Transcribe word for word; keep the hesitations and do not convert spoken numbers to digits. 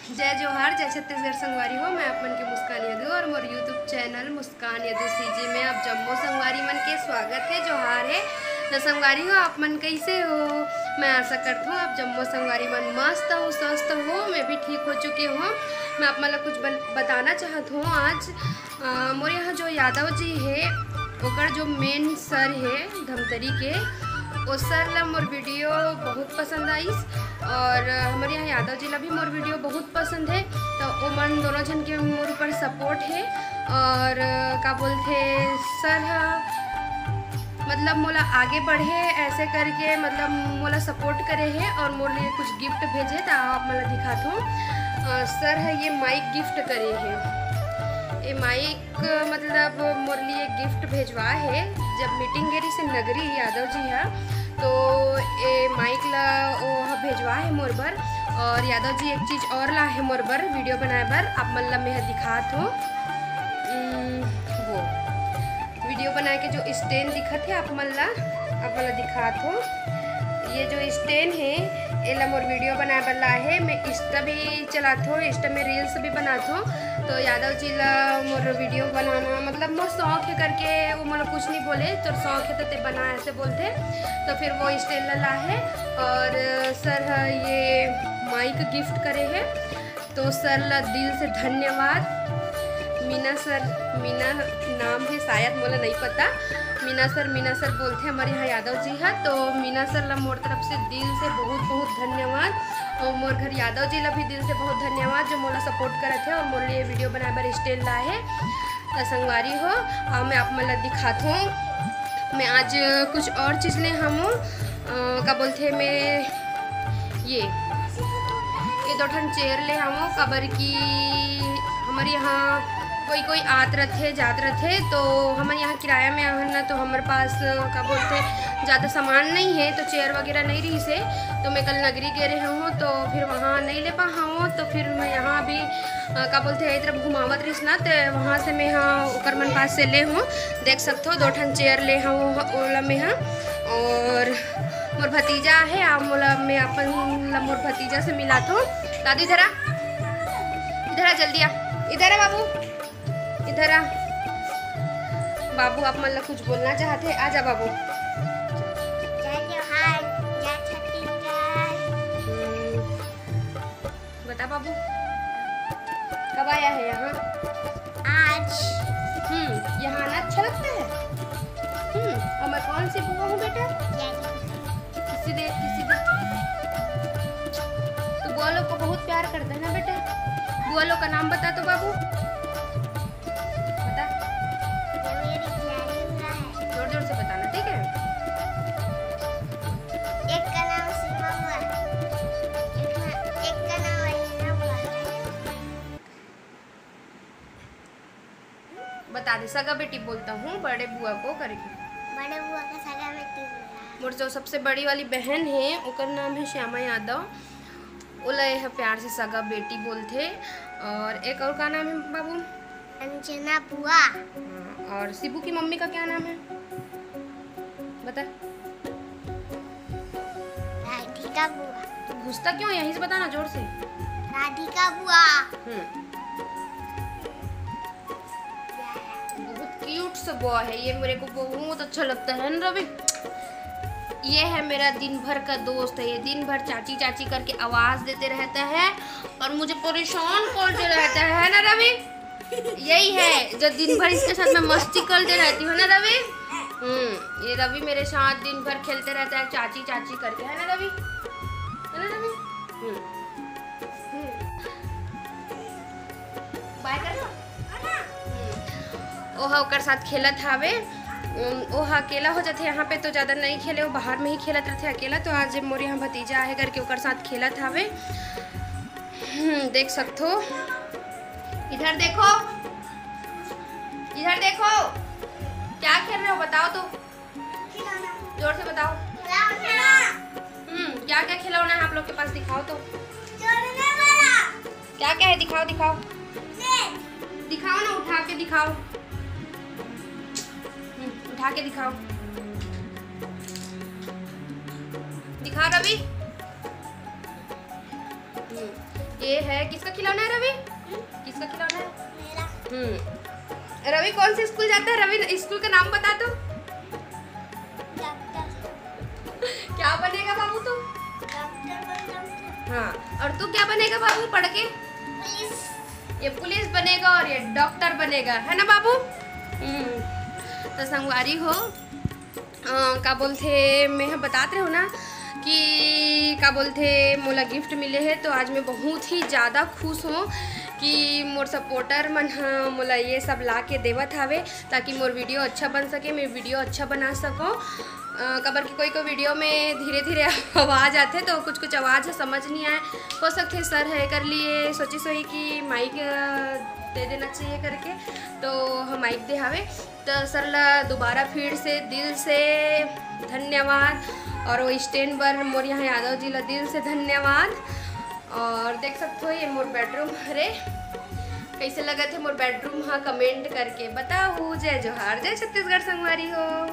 जय जोहार, जय छत्तीसगढ़ संगवारी हो। मैं आप मन के मुस्कान यदु और मोर YouTube चैनल मुस्कान यदु सीजी में आप जम्मो संगवारी मन के स्वागत है, जोहार है। त संगवारी हो, आप मन कैसे हो? मैं आशा करत हूँ आप जम्मो संगवारी मन मस्त हो, स्वस्थ हो। मैं भी ठीक हो चुकी हूँ। मैं आप मन ला कुछ बन-, बताना चाहत हूँ आज। अ, मोर यहाँ जो यादव जी है, ओकर जो main sir है धमतरी के, वो sir ला मोर video बहुत पसंद आइस और हमर यहाँ यादव जी ला भी मोर video बहुत पसंद है। तो ओमन दोनों झन के मोर ऊपर support है और का बोलथे sir ह, मतलब मोला आगे बढ़े ऐसे करके, मतलब मोला support करे है और मोर लिए कुछ gift भेजे, त आप मन ला दिखात हूँ। अ, sir ह ये mic gift करे है, ये mic मतलब मोर लिए gift भेजवा है। जब meeting गे रहिस हे नगरी यादव जी हा, तो ए mic ला ओ ह भेजवा है मोर बर। और यादव जी एक चीज और ला है मोर बर video बनाए बर, आप मन ला मैं ह दिखात हूँ। उम, वो video बनाए के जो stand दिखत है आप मन ला, आप मन ला दिखात हूँ। ये जो stand है, एला मोर video बनाए बर ला है। मैं Insta भी चलात हूँ, Insta में reels भी बनात हूँ। तो यादव जी ला मोर video बनाना मतलब मोर शौक है करके वो मोला कुछ नहीं बोले, "तोर शौक है तो ते बना," ऐसे बोलथे। तो फिर वो stand ला ला है और sir ह ये mic gift करे है। तो sir ला दिल से धन्यवाद। मीना sir, मीना नाम है शायद, मोला नहीं पता। मीना sir, मीना sir बोलथे हमर यहाँ यादव जी हा। तो मीना sir ला मोर तरफ से दिल से बहुत बहुत धन्यवाद और मोर घर यादव जी ला भी दिल से बहुत धन्यवाद जो मोला support करत है और मोर लिए video बनाए बर stand लाए है। त संगवारी हो, अब मैं आप मन ला दिखात हूँ। मैं आज कुछ और चीज ले हूँ, अ, का बोलथे, मैं ये, ये दो ठन chair ले हूँ, काबर कि हमर यहाँ कोई कोई आत रथे, जात रथे, तो हमर यहाँ किराया में आहन ना, तो हमर पास, अ, का बोलथे, ज़्यादा सामान नहीं है, तो chair वगैरह नहीं रहिस हे। तो मैं कल नगरी गे रहे हूँ, तो फिर वहाँ नहीं ले पा हूँ, तो फिर मैं यहाँ भी, अ, का बोलथे, ए तरफ घुमावत रहिस ना, तो वहाँ से मैं, हाँ, ओकर मन पास से ले हूँ। देख सकथो, दो ठन chair ले हूँ ओला मैं, हाँ। और मोर भतीजा है, आ मोला, मैं अपन ला मोर भतीजा से मिलात हूँ। दादू इधर आ, इधर आ, जल्दी आ, इधर आ बाबू, इधर आ। बाबू आप मन ला कुछ बोलना चाहत है, आ जा बाबू। जय जोहार, जय छत्तीसगढ़। हम्म, बता बाबू, कब आया है यहाँ? आज। हम्म, यहाँ आना अच्छा लगता है। हम्म, और मैं कौन सी बुआ हूँ बेटा? जय जोहार। किसी दे, किसी दे। तो बुआ लोग को बहुत प्यार करता है ना बेटा? बुआ लोग का नाम बता तो बाबू, बता। ये मेरी प्यारी बुआ है। जोर जोर से बताना, ठीक है? एक का नाम सीमा बुआ है, एक ना, एक का नाम अलीना बुआ है। बता दे, सगा बेटी बोलता हूँ बड़े बुआ को करके। बड़े बुआ का सगा बेटी बोला। मोर जो सबसे बड़ी वाली बहन है, ओकर नाम है श्यामा यादव। ओला ये ह प्यार से सगा बेटी बोलथे। और एक और का नाम है बाबू? अंजना बुआ। हाँ, और शिबू की मम्मी का क्या नाम है? बता। राधिका बुआ। तू घुसता क्यों है? यहीं से बताना जोर से। राधिका बुआ। हम्म। बहुत cute सा boy है ये, मेरे को बहुत अच्छा लगता है ना रवि। ये है मेरा दिन भर का दोस्त है, ये दिन भर चाची चाची करके आवाज देते रहता है और मुझे परेशान करते रहता है ना रवि। यही है जो दिन भर इसके साथ मैं मस्ती करते रहती हूँ ना रवि। हम्म, ये रवि मेरे साथ दिन भर खेलते रहता है चाची चाची करके, है ना रवि? है ना रवि? हम्म। हम्म। Bye कर दो। हम्म। ओहा ओकर साथ खेलत हावे। उम, ओहा अकेला हो जाथे यहाँ पे, तो ज्यादा नहीं खेले, वो बाहर में ही खेलत रहथे अकेला। तो आज मोर यहाँ भतीजा आहे करके ओकर साथ खेलत हावे। हम्म, देख सकथो। इधर देखो, इधर देखो, क्या खेल रहे हो बताओ तो, जोर से बताओ। हम्म, क्या क्या खिलौना है आप लोग के पास, दिखाओ तो। क्या क्या है, दिखाओ, दिखाओ। दिखाओ ना, उठा के दिखाओ। हम्म, उठा के दिखाओ। दिखाओ रवि। हम्म, ये है, किसका खिलौना है रवि? किसका खिलौना है? मेरा। हम्म। रवि कौन से स्कूल जाता है? रवि, स्कूल का नाम बता तो। डॉक्टर। क्या बनेगा बाबू तू? डॉक्टर बनना है। हाँ, और तू क्या बनेगा बाबू पढ़ के? पुलिस। ये पुलिस बनेगा और ये डॉक्टर बनेगा, है ना बाबू? हम्म। तो संगवारी हो, अ, का बोलथे, मैं ह बतात रहे हो ना कि का बोलथे, मोला गिफ्ट मिले है, तो आज मैं बहुत ही ज़्यादा खुश हूँ कि मोर सपोर्टर मन ह मोला ये सब ला के देवत हावे, ताकि मोर वीडियो अच्छा बन सके, मैं वीडियो अच्छा बना सकूँ। अ, काबर कि कोई कोई वीडियो में धीरे धीरे आवाज़ आथे, तो कुछ कुछ आवाज़ ह समझ नहीं आए। हो सकथे सर है कर लिए सोची सोई कि माइक, अ, दे देना चाहिए करके, तो हम माइक दे हावे। तो सर ला दोबारा फिर से दिल से धन्यवाद, और वो स्टैंड बर मोर यहाँ यादव जी ला दिल से धन्यवाद। और देख सकते हो, ये मोर बेडरूम हरे। कैसे लगत है मोर बेडरूम? हाँ, कमेंट करके बताओ। जय जोहार, जय छत्तीसगढ़ संगवारी हो।